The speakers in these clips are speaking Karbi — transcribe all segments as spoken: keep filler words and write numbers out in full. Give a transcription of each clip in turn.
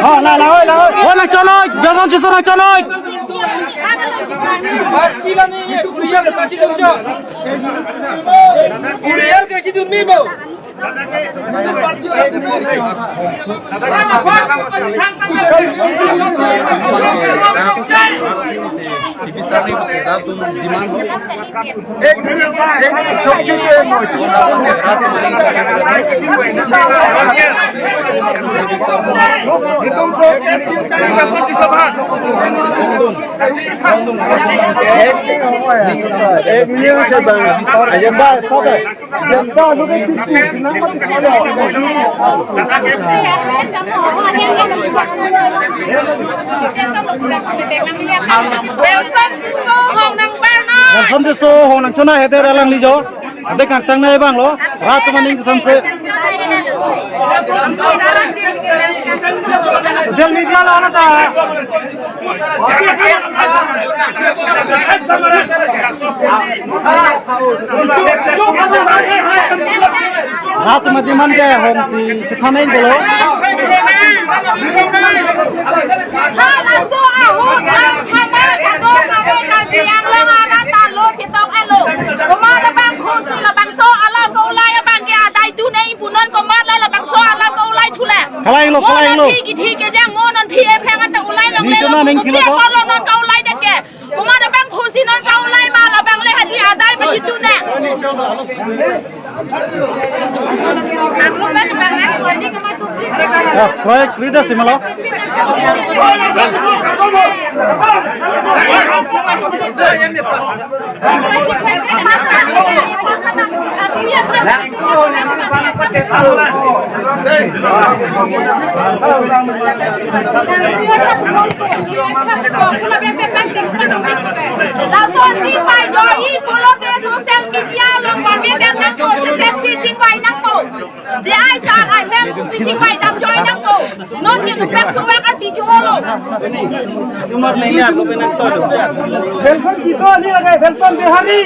Oh, la, la, oi, la, oi. Oh, nangchonoi, Belson Tisso nangchonoi. Belson Tisso hong nangbar na. Belson Tisso hong nangchonoi hedi alangli jo. Ade kangtang nai abang lo. Rat maning kesamse. Social media lo ana ta. Rat mati man ke hong si chithanai bolo. Halaso ahut nang thama kadokave Karbi Anglong arat ta lo chetong alo. Komat abang khusi labangso alam ke-ulai abang ke adai tu neng punon komat lo labangso alam ke-ulai chule. Kalang lo, kalang lo. Mo non phi kithi kejang mo non phi epheng anta ulai long. Ni le chuna lo neng thilo ko. Lo non ke-ulai det ke. Komat abang khusi non ke-ulai ma labang le hadi adai ba jitu ne. Ah, koi krida si malo. Lason chingvai joi pulote social media along bang-e dam nangpo, sitame si chingvai nangpo. J I sar ahem si chingvai dam joi nangpo. Non ke nupek suwek arti chuholo. Belson Tisso ni lagi, Belson Bihari.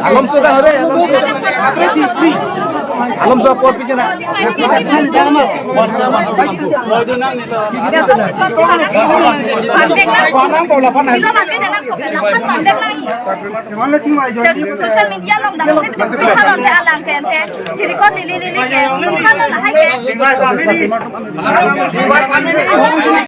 Alonso dah hari, Alonso. Alonso apa pijana? Social media along dam, alang ke ante chirikot lili lili ke, halo lahai ke.